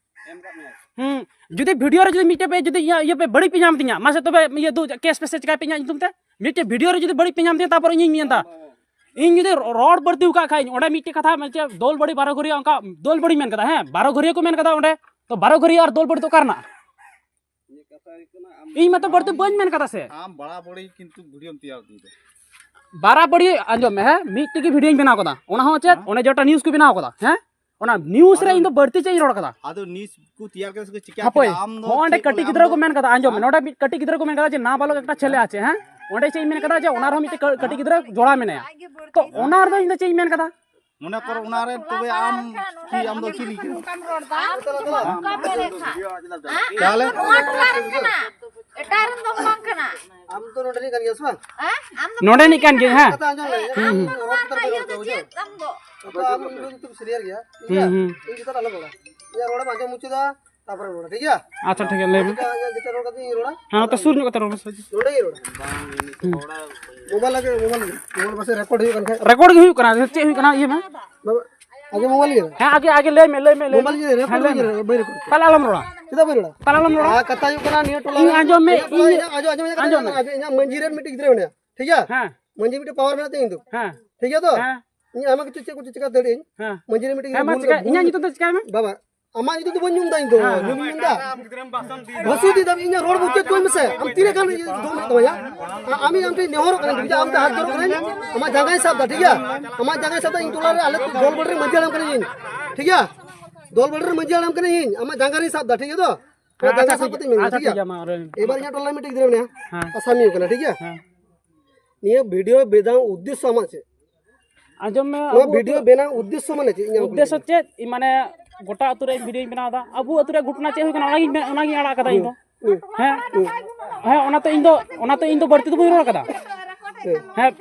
ᱮᱢ ᱠᱟᱜ ᱢᱮᱭᱟ᱾ ᱦᱩᱸ, ᱡᱩᱫᱤ ᱵᱷᱤᱰᱤᱭᱳ ᱨᱮ ᱡᱩᱫᱤ ᱢᱤᱫᱴᱮᱡ ᱯᱮ ᱡᱩᱫᱤ ᱤᱭᱟᱹ, ᱤᱭᱟᱹ ᱯᱮ ᱵᱟᱹᱲᱤᱡ ᱯᱮ ᱧᱟᱢ ᱛᱤᱧᱟ, ᱢᱟᱥᱮ ᱛᱚᱵᱮ ᱤᱭᱟᱹ ᱫᱩ ᱠᱮᱥ ᱯᱮ ᱥᱮ ᱪᱤᱠᱟᱭ ᱯᱮ ᱤᱧᱟᱹᱜ ᱧᱩᱛᱩᱢ ᱛᱮ? ᱢᱤᱫᱴᱮᱡ ᱵᱷᱤᱰᱤᱭᱳ ᱨᱮ ᱡᱩᱫᱤ ᱵᱟᱹᱲᱤᱡ ᱯᱮ ᱧᱟᱢ ᱛᱤᱧᱟ, ᱛᱟᱨᱯᱚᱨ ᱤᱧᱤᱧ ᱢᱮᱱ ᱫᱟ᱾ ᱤᱧ ᱡᱩᱫᱤ ᱨᱚ-, ᱨᱚᱲ ᱵᱟᱹᱲᱛᱤ ᱟᱠᱟᱫ ᱠᱷᱟᱡ, ᱚᱸᱰᱮ ᱢᱤᱫᱴᱮᱡ ᱠᱟᱛᱷᱟ ᱢᱮᱱ ᱪᱮᱫ ᱫᱚᱞ ᱵᱟᱹᱲᱤ ᱵᱟᱨᱚ ᱜᱷᱟᱹᱨᱭᱟᱹ ᱚᱱᱠᱟ ᱫᱚᱞ ᱵᱟᱹᱲᱤ ᱢᱮᱱ ᱠᱟᱫᱟ, ᱦᱮᱸ, ᱵᱟᱨᱚ ᱜᱷᱟᱹᱨᱭᱟᱹ ᱠᱚ ᱢᱮᱱ ᱠᱟᱫᱟ ᱚᱸᱰᱮ, ᱛᱚ ᱵᱟᱨᱚ ᱜᱷᱟᱹᱨᱭᱟᱹ ᱟᱨ ᱫᱚᱞ ᱵᱟᱹᱲᱤ ᱫᱚ ᱚᱠᱟ ᱨᱮᱱᱟᱜ? ᱤᱧ ᱢᱟᱛᱚ ᱵᱟᱹᱲᱛᱤ ᱵᱟᱹᱧ ᱢᱮᱱ ᱠᱟᱫᱟ ᱥᱮ᱾ ᱟᱢ ᱵᱟᱲᱟᱵᱟᱹᱲᱤ ᱠᱤᱱᱛᱩ ᱵᱷᱤᱰᱤᱭᱳᱢ ᱛᱮᱭᱟᱨ ᱤᱫᱤᱭᱮᱫᱟ᱾ ᱵᱟᱨᱟᱵᱟᱹᱲᱤ ᱟᱸᱡᱚᱢ ᱢᱮ, ᱦᱮᱸ, ᱢᱤᱫᱴᱮᱡ ᱜᱮ ᱵᱷᱤᱰᱤᱭᱳᱧ ᱵᱮᱱᱟᱣ ᱠᱟᱫᱟ, ᱚᱱᱟ ᱦᱚᱸ ᱪᱮᱫ, ᱦᱮᱸ? ᱚᱱᱮ ᱡᱮᱴᱟ ᱱᱤᱭᱩᱡᱽ ᱠᱚ ᱵᱮᱱᱟᱣ ᱠᱟᱫᱟ, ᱦᱮᱸ, ᱚᱱᱟ ᱱᱤᱭᱩᱡᱽ ᱨᱮ ᱟᱫᱚ ᱤᱧ ᱫᱚ ᱵᱟᱹᱲᱛᱤ ᱪᱮᱫ ᱤᱧ ᱨᱚᱲ ᱠᱟᱫᱟ? ᱟᱫᱚ ᱱᱤᱭᱩᱡᱽ ᱠᱚ ᱛᱮᱭᱟᱨ ᱠᱟᱛᱮ ᱥᱮ ᱪᱤᱠᱟ ᱦᱟᱯᱳᱭ, ᱠᱮᱫᱟ? ᱟᱢ ᱫᱚ ᱦᱚᱸ ᱚᱸᱰᱮ ᱪᱮᱫ ᱠᱚ ᱠᱟᱹᱴᱤᱡ ᱞᱟᱹᱭᱟ? ᱜᱤᱫᱽᱨᱟᱹ ᱟᱢ ᱠᱚ ᱫᱚ ᱢᱮᱱ ᱠᱟᱫᱟ, ᱟᱸᱡᱚᱢ ᱢᱮ, ᱦᱮᱸ? ᱱᱚᱰᱮ ᱢᱤᱫ ᱠᱟᱹᱴᱤᱡ ᱜᱤᱫᱽᱨᱟᱹ ᱠᱚ ᱢᱮᱱ ᱠᱟᱫᱟ ᱡᱮ ᱱᱟᱵᱟᱞᱚᱠ ᱮᱠᱴᱟ ᱪᱷᱮᱞᱮ ᱟᱪᱷᱮ, ᱦᱮᱸ? ᱚᱸᱰᱮ ᱪᱮᱫ ᱤᱧ ᱢᱮᱱ ᱠᱟᱫᱟ ᱡᱮ ᱚᱱᱟ ᱨᱮᱦᱚᱸ ᱢᱤᱫᱴᱮᱡ ᱠᱟᱹ-, ᱠᱟᱹᱴᱤᱡ ᱜᱤᱫᱽᱨᱟᱹ ᱡᱚᱲᱟ ᱢᱮᱱᱟᱭᱟ, ᱛᱚ ᱚᱱᱟ ᱨᱮᱫᱚ ᱤᱧ ᱫᱚ ᱪᱮᱫ ᱤᱧ ᱢᱮᱱ ᱠᱟᱫᱟ? ᱢᱚᱱᱮ ᱠᱚᱨ ᱚᱱᱟ ᱨᱮ ᱛᱚᱵᱮ ᱟᱢ ᱠᱤ ᱟᱢ ᱫᱚ ᱪᱤᱞᱤ ᱠᱟᱱᱟ? ᱱᱚᱝᱠᱟᱢ ᱨᱚᱲ ᱫᱟ, ᱱᱚᱝᱠᱟᱢ ᱢᱮᱱᱮᱫ ᱠᱷᱟᱱ᱾ ᱦᱮᱸ? ᱛᱟᱦᱞᱮ? ᱱᱚᱣᱟ ᱴᱚᱞᱟ ᱨᱮᱱ ᱠᱟᱱᱟ, ᱮᱴᱟᱜ ᱨᱮᱱ ᱫᱚ ᱵᱟᱝ ᱠᱟᱱᱟ᱾ ᱟᱢ ᱫᱚ ᱱᱚᱰᱮ ᱨᱤᱱᱤᱡ ᱠᱟᱱ ᱜᱮᱭᱟ ᱥᱮ ᱵᱟᱝ? ᱦᱮᱸ? ᱟᱢ ᱫᱚ ᱱᱚᱰᱮ ᱨᱤᱱᱤᱡ ᱠᱟᱱ ᱜᱤᱭᱟᱹᱧ, ᱦᱮᱸ᱾ ᱠᱟᱛᱷᱟ ᱟᱸᱡᱚᱢ ᱞᱮ᱾ ᱦᱩᱸ, ᱟᱢ ᱦᱩᱸ᱾ ᱫᱚ ᱱᱚᱣᱟ ᱨᱮᱱᱟᱜ ᱤᱭᱟᱹ ᱫᱚ ᱪᱮᱫ ᱟᱢ ᱫᱚ? ᱟᱫᱚ ᱟᱢ ᱫᱚ ᱧᱩᱛᱩᱢ serial ᱜᱮᱭᱟ, ᱴᱷᱤᱠ ᱜᱮᱭᱟ? ᱦᱩᱸ, ᱦᱩᱸ᱾ ᱤᱧ ᱪᱮᱛᱟᱱ ᱟᱞᱚᱢ ᱨᱚᱲᱟ᱾ ᱤᱧᱟᱹᱜ ᱨᱚᱲᱮᱢ ᱟᱸᱡᱚᱢ ᱢᱩᱪᱟᱹᱫᱟ, ᱛᱟᱨᱯᱚᱨᱮ ᱨᱚᱲᱟ, ᱴᱷᱤᱠ ᱜᱮᱭᱟ? ᱟᱪᱪᱷᱟ, ᱴᱷᱤᱠ ᱜᱮᱭᱟ, ᱞᱟᱹᱭ ᱢᱮ᱾ ᱡᱮᱴᱟ, ᱡᱮᱴᱟ ᱨᱚᱲ ᱠᱟᱛᱮ ᱤᱧ ᱨᱚᱲᱟ᱾ ᱦᱮᱸ, ᱱᱚᱛᱮ ᱥᱩᱨ ᱧᱚᱜ ᱠᱟᱛᱮ ᱨᱚᱲ ᱢᱮᱥᱮ᱾ ᱱᱚᱰᱮ ᱜᱮ ᱨᱚᱲᱟ᱾ ᱦᱩᱸ᱾ ᱢᱳᱵᱟᱭᱤᱞ ᱟᱜᱮ, ᱢᱳᱵᱟᱭᱤᱞ ᱜᱮ᱾ ᱢᱳᱵᱟᱭᱤᱞ ᱯᱟᱥᱮ record ᱦᱩᱭᱩᱜ ᱠᱟᱱ ᱠᱷᱟᱡ᱾ Record ᱜᱮ ᱦᱩᱭᱩᱜ ᱠᱟᱱᱟ, ᱪᱮᱫ ᱦᱩᱭᱩᱜ ᱠᱟᱱᱟ, ᱤᱭᱟᱹ ᱢᱮ᱾ ᱵᱟᱵᱟ, ᱟᱜᱮ ᱢᱳᱵᱟᱭᱤᱞ ᱜᱮ᱾ ᱦᱮᱸ, ᱟᱜᱮ, ᱟᱜᱮ ᱞᱟᱹᱭ ᱢᱮ, ᱞᱟᱹᱭ ᱢᱮ, ᱞᱟᱹᱭ ᱢᱮ᱾ ᱢᱳᱵᱟᱭᱤᱞ ᱜᱮ, record ᱦᱮᱸ, ᱞᱟᱹᱭ ᱜᱮ, ᱢᱮ᱾ ᱵᱟᱹᱧ record᱾ ᱛᱟᱦᱞᱮ ᱟᱞᱚᱢ ᱨᱚᱲᱟ᱾ ᱪᱮᱫᱟᱜ ᱵᱟᱹᱧ ᱨᱚᱲᱟ? ᱛᱟᱦᱞᱮ ᱟᱞᱚᱢ ᱨᱚᱲᱟ᱾ ᱟᱨ ᱠᱟᱛᱷᱟ ᱦᱩᱭᱩᱜ ᱠᱟᱱᱟ, ᱱᱤᱭᱟᱹ ᱴᱚᱞᱟ ᱤᱧ ᱨᱮ ᱟᱸᱡᱚᱢ ᱢᱮ, ᱤᱧᱟᱹᱜ ᱴᱚᱞᱟ ᱤᱧ ᱨᱮ, ᱟᱸᱡᱚᱢ, ᱟᱸᱡᱚᱢ, ᱤᱧᱟᱹᱜ ᱠᱟᱛᱷᱟ ᱟᱸᱡᱚᱢ ᱢᱮ᱾ ᱟᱸᱡᱚᱢ, ᱤᱧᱟᱹᱜ ᱢᱟᱹᱡᱷᱤ ᱨᱮᱱ ᱢᱤᱫᱴᱤᱡ ᱜᱤᱫᱽᱨᱟᱹ ᱢᱮᱱᱟᱭᱟ, ᱴᱷᱤᱠ ᱜᱮᱭᱟ? ᱦᱮᱸ᱾ ᱢᱟᱹᱡᱷᱤ ᱢᱤᱫᱴᱤᱡ power ᱢᱮᱱᱟᱜ ᱛᱤᱧᱟ ᱤᱧ ᱫᱚ᱾ ᱦᱮᱸ᱾ ᱴᱷᱤᱠ ᱜᱮᱭᱟ ᱛᱚ? ᱦᱮᱸ᱾ ᱤᱧ ᱟᱭᱢᱟ ᱠᱤᱪᱷᱩ ᱪᱮᱫ ᱠᱚ ᱪᱮᱠᱟ ᱫᱟᱲᱮᱭᱟᱜ ᱟᱹᱧ᱾ ᱦᱮᱸ᱾ ᱢᱟᱹᱡᱷᱤ ᱨᱮᱱ ᱢᱤᱫᱴᱤᱡ ᱦᱮᱸ, ᱜᱤᱫᱽᱨᱟᱹ ᱢᱟ ᱵᱷᱩᱞ, ᱪᱮᱠᱟ-, ᱵᱷᱩᱞ ᱤᱧᱟᱹᱜ ᱧᱩᱛᱩᱢ ᱛᱮ ᱪᱮᱠᱟᱭ ᱢᱮ᱾ ᱵᱟᱵᱟ, ᱟᱢᱟᱜ ᱧᱩᱛᱩᱢ ᱫᱚ ᱵᱟᱹᱧ ᱧᱩᱢ ᱫᱟ ᱤᱧ ᱫᱚ᱾ ᱦᱮᱸ, ᱦᱮᱸ᱾ ᱧᱩᱢ ᱧᱩᱢ ᱫᱟ᱾ ᱵᱷᱟᱹᱥᱩ ᱤᱫᱤ ᱫᱟᱢ, ᱤᱧᱟᱹᱜ ᱨᱚᱲ ᱢᱩᱪᱟᱹᱫ ᱠᱚᱧ ᱢᱮᱥᱮ᱾ ᱟᱢ ᱛᱤᱱᱟᱹᱜ ᱜᱟᱱ ᱤᱭᱟᱹ ᱫᱚᱢ ᱦᱩᱭᱩᱜ ᱛᱟᱢᱟ ᱭᱟ? ᱟ-, ᱟᱢᱤᱧ ᱟᱢ ᱴᱷᱮᱱ ᱱᱮᱦᱚᱨᱚᱜ ᱠᱟᱹᱱᱟᱹᱧ, ᱵᱩᱡᱷᱟᱹᱣ? ᱟᱢ ᱴᱷᱮᱱ ᱦᱟᱛ ᱡᱳᱲ ᱠᱟᱹᱱᱟᱹᱧ, ᱟᱢᱟᱜ ᱡᱟᱸᱜᱟᱧ ᱥᱟᱵ ᱫᱟ, ᱴᱷᱤᱠ ᱜᱮᱭᱟ? ᱟᱢᱟᱜ ᱡᱟᱸᱜᱟᱧ ᱥᱟᱵ ᱫᱟ, ᱤᱧ ᱴᱚᱞᱟ ᱨᱮ ᱟᱞᱮ ᱫᱚᱞ ᱵᱟᱹᱲᱤ ᱨᱮ ᱢᱟᱹᱡᱷᱤ ᱦᱟᱲᱟᱢ ᱠᱟᱹᱱᱟᱹᱧ ᱤᱧ, ᱴᱷᱤᱠ ᱜᱮᱭᱟ? ᱫᱚᱞ ᱵᱟᱹᱲᱤ ᱨᱮ ᱢᱟᱹᱡᱷᱤ ᱦᱟᱲᱟᱢ ᱠᱟᱹᱱᱟᱹᱧ ᱤᱧ, ᱟᱢᱟᱜ ᱡᱟᱸᱜᱟ ᱨᱤᱧ ᱥᱟᱵ ᱫᱟ, ᱴᱷᱤᱠ ᱜᱮᱭᱟ ᱛᱚ? ᱦᱮᱸ, ᱟᱢᱟᱜ ᱟᱪᱪᱷᱟ, ᱡᱟᱸᱜᱟ ᱥᱟᱵ ᱴᱷᱤᱠ ᱠᱟᱛᱮ ᱜᱮᱭᱟ᱾ ᱢᱮᱱᱟᱜᱼᱟ, ᱢᱟ, ᱴᱷᱤᱠ ᱜᱮᱭᱟ? ᱨᱚᱲ ᱢᱮ᱾ ᱮᱵᱟᱨ ᱤᱧᱟᱹᱜ ᱴᱚᱞᱟ ᱨᱮ ᱢᱤᱫᱴᱮᱡ ᱜᱤᱫᱽᱨᱟᱹ ᱢᱮᱱᱟᱭᱟ, ᱦᱮᱸ᱾ ᱟᱥᱟᱢᱤ ᱠᱟᱱᱟ, ᱴᱷᱤᱠ ᱜᱮᱭᱟ? ᱦᱮᱸ᱾ ᱱᱤᱭᱟᱹ ᱵᱷᱤᱰᱤᱭᱳ ᱵᱮᱱᱟᱣ ᱩᱫᱽᱫᱮᱥᱥᱚ ᱟᱢᱟᱜ ᱪᱮᱫ? ᱟᱸᱡᱚᱢ ᱢᱮ, ᱱᱚᱣᱟ ᱟᱵᱚ ᱵᱷᱤᱰᱤᱭᱳ ᱟᱹᱛᱩ ᱵᱮᱱᱟᱣ ᱩᱫᱽᱫᱮᱥᱥᱚ ᱢᱟᱱᱮ ᱪᱮᱫ? ᱤᱧᱟᱹᱜ ᱩᱫᱽᱫᱮᱥᱥᱚ ᱪᱮᱫ? ᱢᱟᱱᱮ ᱜᱚᱴᱟ ᱟᱹᱛᱩ ᱨᱮ ᱵᱷᱤᱰᱤᱭᱳᱧ ᱵᱮᱱᱟᱣ ᱮᱫᱟ, ᱟᱵᱚ ᱟᱹᱛᱩ ᱨᱮ ᱜᱷᱚᱴᱚᱱᱟ ᱪᱮᱫ ᱦᱩᱭ ᱠᱟᱱᱟ ᱚᱱᱟᱜᱤᱧ ᱢᱮ-, ᱚᱱᱟᱜᱤᱧ ᱟᱲᱟᱜ ᱠᱟᱫᱟ ᱤᱧ ᱫᱚ᱾ ᱦᱮᱸ? ᱦᱮᱸ, ᱚᱱᱟᱛᱮ ᱤᱧ ᱫᱚ, ᱚᱱᱟᱛᱮ ᱤᱧ ᱫᱚ ᱵᱟᱹᱲᱛᱤ ᱫᱚ ᱵᱟᱹᱧ ᱨᱚᱲ ᱠᱟᱫᱟ᱾ ᱦᱮᱸ᱾ ᱦᱮᱸ,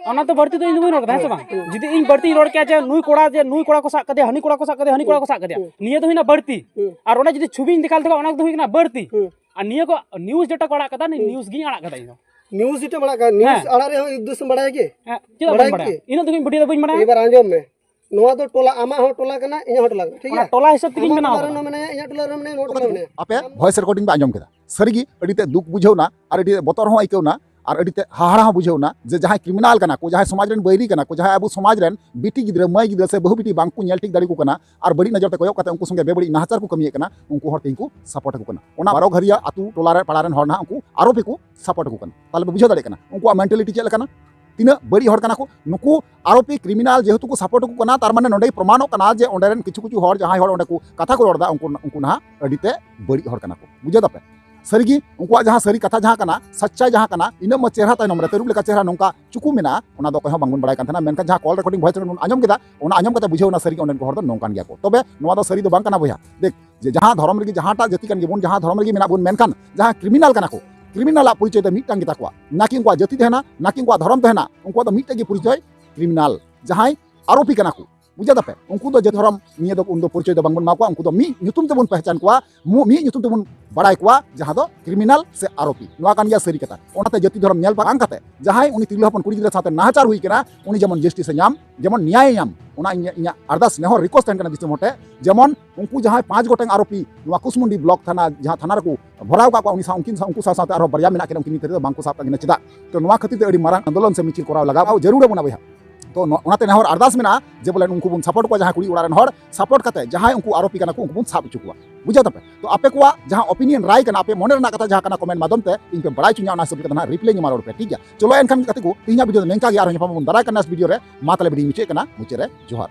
ᱚᱱᱟ ᱫᱚ ᱵᱟᱹᱲᱛᱤ ᱫᱚ ᱤᱧ ᱫᱚ ᱵᱟᱹᱧ ᱨᱚᱲ ᱠᱟᱫᱟ, ᱦᱮᱸ ᱥᱮ ᱵᱟᱝ? ᱦᱮᱸ᱾ ᱡᱩᱫᱤ ᱤᱧ ᱵᱟᱹᱲᱛᱤᱧ ᱨᱚᱲ ᱠᱮᱭᱟ ᱡᱮ ᱱᱩᱭ ᱠᱚᱲᱟ, ᱡᱮ ᱱᱩᱭ ᱠᱚᱲᱟ ᱠᱚ ᱥᱟᱵ ᱠᱟᱫᱮᱭᱟ, ᱦᱟᱹᱱᱤ ᱠᱚᱲᱟ ᱠᱚ ᱥᱟᱵ ᱠᱟᱫᱮᱭᱟ, ᱦᱟᱹᱱᱤ ᱠᱚᱲᱟ ᱠᱚ ᱥᱟᱵ ᱠᱟᱫᱮᱭᱟ, ᱦᱮᱸ᱾ ᱱᱤᱭᱟᱹ ᱫᱚ ᱦᱩᱭᱱᱟ ᱵᱟᱹᱲᱛᱤ᱾ ᱦᱮᱸ᱾ ᱟᱨ ᱚᱱᱟ ᱡᱩᱫᱤ ᱪᱷᱚᱵᱤᱧ ᱫᱮᱠᱷᱟᱣ ᱞᱮᱠᱷᱟᱱ, ᱚᱱᱟ ᱫᱚ ᱦᱩᱭ ᱠᱟᱱᱟ ᱵᱟᱹᱲᱛᱤ᱾ ᱦᱮᱸ᱾ ᱟᱨ ᱱᱤᱭᱟᱹ ᱠᱚ news ᱡᱮᱴᱟ ᱠᱚ ᱟᱲᱟᱜ ᱠᱟᱫᱟ, ᱱᱤᱭᱟᱹ ᱦᱮᱸ᱾ News ᱜᱤᱧ ᱟᱲᱟᱜ ᱠᱟᱫᱟ ᱤᱧ ᱫᱚ᱾ News ᱡᱮᱴᱟ ᱟᱲᱟᱜ ᱠᱟᱫᱟ, news ᱦᱮᱸ᱾ ᱟᱲᱟᱜ ᱨᱮᱭᱟᱜ ᱩᱫᱽᱫᱮᱥᱥᱚ ᱵᱟᱲᱟᱭ ᱜᱮ? ᱦᱮᱸ, ᱪᱮᱫᱟᱜ ᱵᱟᱹᱧ ᱵᱟᱲᱟᱭ ᱵᱟᱲᱟᱭᱟ? ᱜᱮ? ᱤᱧ ᱫᱚ ᱵᱷᱤᱰᱤᱭᱳ ᱫᱚ ᱵᱟᱹᱧ ᱵᱟᱲᱟᱭᱟ᱾ ᱮᱵᱟᱨ ᱟᱸᱡᱚᱢ ᱢᱮ, ᱱᱚᱣᱟ ᱫᱚ ᱴᱚᱞᱟ, ᱟᱢᱟᱜ ᱦᱚᱸ ᱴᱚᱞᱟ ᱠᱟᱱᱟ, ᱤᱧᱟᱹᱜ ᱦᱚᱸ ᱴᱚᱞᱟ ᱠᱟᱱᱟ, ᱴᱷᱤᱠ ᱚᱱᱟ ᱜᱮᱭᱟ? ᱴᱚᱞᱟ ᱦᱤᱥᱟᱹᱵ ᱛᱮᱜᱮᱧ ᱟᱢᱟᱜ ᱵᱮᱱᱟᱣ ᱴᱚᱞᱟ ᱠᱟᱫᱟ᱾ ᱨᱮᱦᱚᱸ ᱢᱮᱱᱟᱭᱟ, ᱤᱧᱟᱹᱜ ᱴᱚᱞᱟ ᱨᱮᱦᱚᱸ ᱢᱮᱱᱟᱭᱟ, ᱱᱚᱣᱟ ᱴᱚᱞᱟ ᱨᱮᱦᱚᱸ ᱢᱮᱱᱟᱭᱟ᱾ ᱟᱯᱮ voice recording ᱯᱮ ᱟᱸᱡᱚᱢ ᱠᱮᱫᱟ, ᱥᱟᱹᱨᱤᱜᱮ ᱟᱹᱰᱤ ᱛᱮᱫ ᱫᱩᱠ ᱵᱩᱡᱷᱟᱹᱣᱱᱟ ᱟᱨ ᱟᱹᱰᱤ ᱵᱚᱛᱚᱨ ᱦᱚᱸ ᱟᱹᱭᱠᱟᱹᱣᱱᱟ ᱟᱨ ᱟᱹᱰᱤ ᱛᱮᱫ ᱦᱟᱦᱟᱲᱟ ᱦᱚᱸ ᱵᱩᱡᱷᱟᱹᱣᱱᱟ ᱡᱮ ᱡᱟᱦᱟᱸᱭ criminal ᱠᱟᱱᱟ ᱠᱚ, ᱡᱟᱦᱟᱸᱭ ᱥᱚᱢᱟᱡᱽ ᱨᱮᱱ ᱵᱟᱹᱭᱨᱤ ᱠᱟᱱᱟ ᱠᱚ, ᱡᱟᱦᱟᱸᱭ ᱟᱵᱚ ᱥᱚᱢᱟᱡᱽ ᱨᱮᱱ ᱵᱤᱴᱤ ᱜᱤᱫᱽᱨᱟᱹ, ᱢᱟᱹᱭ ᱜᱤᱫᱽᱨᱟᱹ ᱥᱮ ᱵᱟᱹᱦᱩ ᱵᱤᱴᱤ ᱵᱟᱝ ᱠᱚ ᱧᱮᱞ ᱴᱷᱤᱠ ᱫᱟᱲᱮ ᱠᱚ ᱠᱟᱱᱟ ᱟᱨ ᱵᱟᱹᱲᱤᱡ ᱱᱚᱡᱚᱨ ᱛᱮ ᱠᱚᱭᱚᱜ ᱠᱟᱛᱮ ᱩᱱᱠᱩ ᱥᱚᱸᱜᱮ ᱵᱮᱵᱟᱹᱲᱤᱡ ᱱᱟᱦᱟᱪᱟᱨ ᱠᱚ ᱠᱟᱹᱢᱤᱭᱮᱫ ᱠᱟᱱᱟ, ᱩᱱᱠᱩ ᱦᱚᱲ ᱛᱮᱦᱮᱧ ᱠᱚ support ᱟᱠᱚ ᱠᱟᱱᱟ᱾ ᱚᱱᱟ ᱵᱟᱨᱚ ᱜᱷᱟᱹᱨᱤᱭᱟᱹ ᱟᱹᱛᱩ ᱴᱚᱞᱟ ᱨᱮ, ᱯᱟᱲᱟ ᱨᱮᱱ ᱦᱚᱲ ᱱᱟᱦᱟᱜ ᱩᱱᱠᱩ ᱟᱨᱳᱯᱤ ᱠᱚ support ᱟᱠᱚ ᱠᱟᱱᱟ᱾ ᱛᱟᱦᱞᱮ ᱯᱮ ᱵᱩᱡᱷᱟᱹᱣ ᱫᱟᱲᱮᱭᱟᱜ ᱠᱟᱱᱟ ᱩᱱᱠᱩᱣᱟᱜ mentality ᱪᱮᱫ ᱞᱮᱠᱟᱱᱟ? ᱛᱤᱱᱟᱹᱜ ᱵᱟᱹᱲᱤᱡ ᱦᱚᱲ ᱠᱟᱱᱟ ᱠᱚ ᱱᱩᱠᱩ᱾ ᱟᱨᱳᱯᱤ criminal ᱡᱮᱦᱮᱛᱩ ᱠᱚ support ᱟᱠᱚ ᱠᱟᱱᱟ, ᱛᱟᱨ ᱢᱟᱱᱮ ᱱᱚᱸᱰᱮ ᱜᱮ ᱯᱨᱚᱢᱟᱱᱚᱜ ᱠᱟᱱᱟ ᱡᱮ ᱚᱸᱰᱮ ᱨᱮᱱ ᱠᱤᱪᱷᱩ ᱠᱤᱪᱷᱩ ᱦᱚᱲ, ᱡᱟᱦᱟᱸᱭ ᱦᱚᱲ ᱚᱸᱰᱮ ᱠᱚ ᱠᱟᱛᱷᱟ ᱠᱚ ᱨᱚᱲ ᱮᱫᱟ, ᱩᱱᱠᱩ, ᱩᱱᱠᱩ ᱱᱟᱦᱟᱜ ᱟᱹᱰᱤ ᱛᱮ ᱵᱟᱹᱲᱤᱡ ᱦᱚᱲ ᱠᱟᱱᱟ ᱠᱚ᱾ ᱵᱩᱡᱷᱟᱹᱣ ᱫᱟᱯᱮ? ᱥᱟᱹᱨᱤᱜᱮ ᱩᱱᱠᱩᱣᱟᱜ ᱡᱟᱦᱟᱸ ᱥᱟᱹᱨᱤ ᱠᱟᱛᱷᱟ ᱡᱟᱦᱟᱸ ᱠᱟᱱᱟ, ᱥᱟᱪᱪᱟᱭ ᱡᱟᱦᱟᱸ ᱠᱟᱱᱟ, ᱤᱱᱟᱹᱜ ᱢᱟ ᱪᱮᱦᱨᱟ ᱛᱟᱭᱱᱚᱢ ᱨᱮ ᱛᱟᱹᱨᱩᱵ ᱞᱮᱠᱟ ᱪᱮᱦᱨᱟ ᱱᱚᱝᱠᱟ ᱪᱩᱠᱩ ᱢᱮᱱᱟᱜᱼᱟ, ᱚᱱᱟ ᱫᱚ ᱚᱠᱚᱭ ᱦᱚᱸ ᱵᱟᱝᱵᱚᱱ ᱵᱟᱲᱟᱭ ᱠᱟᱱ ᱛᱟᱦᱮᱱᱟ᱾ ᱢᱮᱱᱠᱷᱟᱱ ᱡᱟᱦᱟᱸ call recording, voice recording ᱵᱚᱱ ᱟᱸᱡᱚᱢ ᱠᱮᱫᱟ, ᱚᱱᱟ ᱟᱸᱡᱚᱢ ᱠᱟᱛᱮ ᱵᱩᱡᱷᱟᱹᱣ ᱮᱱᱟ ᱥᱟᱹᱨᱤᱜᱮ ᱚᱸᱰᱮᱱ ᱠᱚ ᱦᱚᱲ ᱫᱚ ᱱᱚᱝᱠᱟᱱ ᱜᱮᱭᱟ ᱠᱚ᱾ ᱛᱚᱵᱮ ᱱᱚᱣᱟ ᱫᱚ ᱥᱟᱹᱨᱤ ᱫᱚ ᱵᱟᱝ ᱠᱟᱱᱟ ᱵᱚᱭᱦᱟ᱾ ᱫᱮᱠ, ᱡᱮ ᱡᱟᱦᱟᱸ ᱫᱷᱚᱨᱚᱢ ᱨᱮᱜᱮ, ᱡᱟᱦᱟᱸᱴᱟᱜ ᱡᱟᱹᱛᱤ ᱠᱟᱱ ᱜᱮᱵᱚᱱ, ᱡᱟᱦᱟᱸ ᱫᱷᱚᱨᱚᱢ ᱨᱮᱜᱮ ᱢᱮᱱᱟᱜ ᱵᱚᱱ, ᱢᱮᱱᱠᱷᱟᱱ ᱡᱟᱦᱟᱸ criminal ᱠᱟᱱᱟ ᱠᱚ, criminal ᱟᱜ ᱯᱚᱨᱤᱪᱚᱭ ᱫᱚ ᱢᱤᱫᱴᱟᱝ ᱜᱮᱛᱟ ᱠᱚᱣᱟ᱾ ᱱᱟ ᱠᱤ ᱩᱱᱠᱩᱣᱟᱜ ᱡᱟᱹᱛᱤ ᱛᱟᱦᱮᱱᱟ, ᱱᱟ ᱠᱤ ᱩᱱᱠᱩᱣᱟᱜ ᱫᱷᱚᱨᱚᱢ ᱛᱟᱦᱮᱱᱟ, ᱩᱱᱠᱩᱣᱟᱜ ᱫᱚ ᱢᱤᱫᱴᱮᱡ ᱜᱮ ᱯᱚᱨᱤᱪᱚᱭ, criminal᱾ ᱡᱟᱦᱟᱸᱭ ᱟᱨᱳᱯᱤ ᱠᱟᱱᱟ ᱠᱚ, ᱵᱩᱡᱷᱟᱹᱣ ᱫᱟᱯᱮ? ᱩᱱᱠᱩ ᱫᱚ ᱡᱟᱹᱛᱤ ᱫᱷᱚᱨᱚᱢ ᱱᱤᱭᱟᱹ ᱫᱚ ᱩᱱ ᱫᱚ ᱯᱚᱨᱤᱪᱚᱭ ᱫᱚ ᱵᱟᱝᱵᱚᱱ ᱮᱢᱟ ᱠᱚᱣᱟ, ᱩᱱᱠᱩ ᱫᱚ ᱢᱤᱫ ᱧᱩᱛᱩᱢ ᱛᱮᱵᱚᱱ ᱯᱮᱦᱪᱟᱱ ᱠᱚᱣᱟ, ᱢᱩ-, ᱢᱤᱫ ᱧᱩᱛᱩᱢ ᱛᱮᱵᱚᱱ ᱵᱟᱲᱟᱭ ᱠᱚᱣᱟ, ᱡᱟᱦᱟᱸ ᱫᱚ criminal ᱥᱮ ᱟᱨᱳᱯᱤ᱾ ᱱᱚᱣᱟ ᱠᱟᱱ ᱜᱮᱭᱟ ᱥᱟᱹᱨᱤ ᱠᱟᱛᱷᱟ᱾ ᱚᱱᱟᱛᱮ ᱡᱟᱹᱛᱤ ᱫᱷᱚᱨᱚᱢ ᱧᱮᱞ ᱵᱟᱝ ᱠᱟᱛᱮ ᱡᱟᱦᱟᱸᱭ ᱩᱱᱤ ᱛᱤᱨᱞᱟᱹ ᱦᱚᱯᱚᱱ ᱠᱩᱲᱤ ᱜᱤᱫᱽᱨᱟᱹ ᱥᱟᱶᱛᱮ ᱱᱟᱦᱟᱪᱟᱨ ᱦᱩᱭ ᱠᱟᱱᱟ, ᱩᱱᱤ ᱡᱮᱢᱚᱱ justice ᱮ ᱧᱟᱢ, ᱡᱮᱢᱚᱱ ᱱᱮᱭᱟᱭ ᱮ ᱧᱟᱢ, ᱚᱱᱟ ᱤᱧᱟᱹᱜ, ᱤᱧᱟᱹᱜ ᱟᱨᱫᱟᱥ ᱱᱮᱦᱚᱨ request ᱛᱟᱦᱮᱱ ᱠᱟᱱᱟ ᱫᱤᱥᱚᱢ ᱦᱚᱲ ᱴᱷᱮᱱ, ᱡᱮᱢᱚᱱ ᱩᱱᱠᱩ ᱡᱟᱦᱟᱸᱭ ᱯᱟᱸᱪ ᱜᱚᱴᱮᱱ ᱟᱨᱳᱯᱤ ᱱᱚᱣᱟ ᱠᱩᱥᱢᱩᱱᱰᱤ block ᱛᱷᱟᱱᱟ ᱡᱟᱦᱟᱸ ᱛᱷᱟᱱᱟ ᱨᱮᱠᱚ ᱵᱷᱚᱨᱟᱣ ᱠᱟᱜ ᱠᱚᱣᱟ, ᱩᱱᱤ ᱥᱟᱶ, ᱩᱱᱠᱤᱱ ᱥᱟᱶ, ᱩᱱᱠᱩ ᱥᱟᱶ ᱥᱟᱶᱛᱮ ᱟᱨᱦᱚᱸ ᱵᱟᱨᱭᱟ ᱢᱮᱱᱟᱜ ᱠᱤᱱᱟ, ᱩᱱᱠᱤᱱ ᱱᱤᱛ ᱫᱷᱟᱹᱵᱤᱡ ᱫᱚ ᱵᱟᱝ ᱠᱚ ᱥᱟᱵ ᱠᱟᱜ ᱠᱤᱱᱟ᱾ ᱪᱮᱫᱟᱜ? ᱛᱚ ᱱᱚᱣᱟ ᱠᱷᱟᱹᱛᱤᱨ ᱛᱮ ᱟᱹᱰᱤ ᱢᱟᱨᱟᱝ ᱟᱱᱫᱳᱞᱚᱱ ᱥᱮ ᱢᱤᱪᱷᱤᱞ ᱠᱚᱨᱟᱣ ᱞᱟᱜᱟᱜᱼᱟ, ᱡᱟᱹᱨᱩᱲ ᱟᱵᱚᱱᱟ ᱵᱚᱭᱦᱟ᱾ ᱛᱚ ᱱᱚ-, ᱚᱱᱟᱛᱮ ᱱᱮᱦᱚᱨ ᱟᱨᱫᱟᱥ ᱢᱮᱱᱟᱜᱼᱟ ᱡᱮ ᱵᱚᱞᱮ ᱩᱱᱠᱩ ᱵᱚᱱ support ᱠᱚᱣᱟ, ᱡᱟᱦᱟᱸᱭ ᱠᱩᱲᱤ ᱚᱲᱟᱜ ᱨᱮᱱ ᱦᱚᱲ support ᱠᱟᱛᱮ ᱡᱟᱦᱟᱸᱭ ᱩᱱᱠᱩ ᱟᱨᱳᱯᱤ ᱠᱟᱱᱟ ᱠᱚ, ᱩᱱᱠᱩ ᱵᱚᱱ ᱥᱟᱵ ᱦᱚᱪᱚ ᱠᱚᱣᱟ᱾ ᱵᱩᱡᱷᱟᱹᱣ ᱫᱟᱯᱮ? ᱛᱚ ᱟᱯᱮ ᱠᱚᱣᱟᱜ ᱡᱟᱦᱟᱸ opinion, ᱨᱟᱭ ᱠᱟᱱᱟ, ᱟᱯᱮ ᱢᱚᱱᱮ ᱨᱮᱱᱟᱜ ᱠᱟᱛᱷᱟ ᱡᱟᱦᱟᱸ ᱠᱟᱱᱟ, comment ᱢᱟᱫᱽᱫᱷᱚᱢ ᱛᱮ ᱤᱧ ᱯᱮ ᱵᱟᱲᱟᱭ ᱦᱚᱪᱚᱧᱟ, ᱚᱱᱟ ᱦᱤᱥᱟᱹᱵ ᱠᱟᱛᱮ ᱱᱟᱦᱟᱜ reply ᱤᱧ ᱮᱢᱟ ᱨᱚᱲ ᱯᱮ, ᱴᱷᱤᱠ ᱜᱮᱭᱟ? ᱪᱚᱞᱚ ᱮᱱᱠᱷᱟᱱ ᱜᱟᱛᱮ ᱠᱚ, ᱛᱮᱦᱮᱧᱟᱜ video ᱫᱚ ᱱᱤᱝᱠᱟ ᱜᱮ, ᱟᱨᱦᱚᱸ ᱧᱟᱯᱟᱢ ᱟᱵᱚᱱ ᱫᱟᱨᱟᱭ ᱠᱟᱱ next video ᱨᱮ᱾ ᱢᱟ ᱛᱟᱦᱞᱮ video ᱤᱧ ᱢᱩᱪᱟᱹᱫ ᱠᱟᱱᱟ, ᱢᱩᱪᱟᱹᱫ ᱨᱮ ᱡᱚᱦᱟᱨ᱾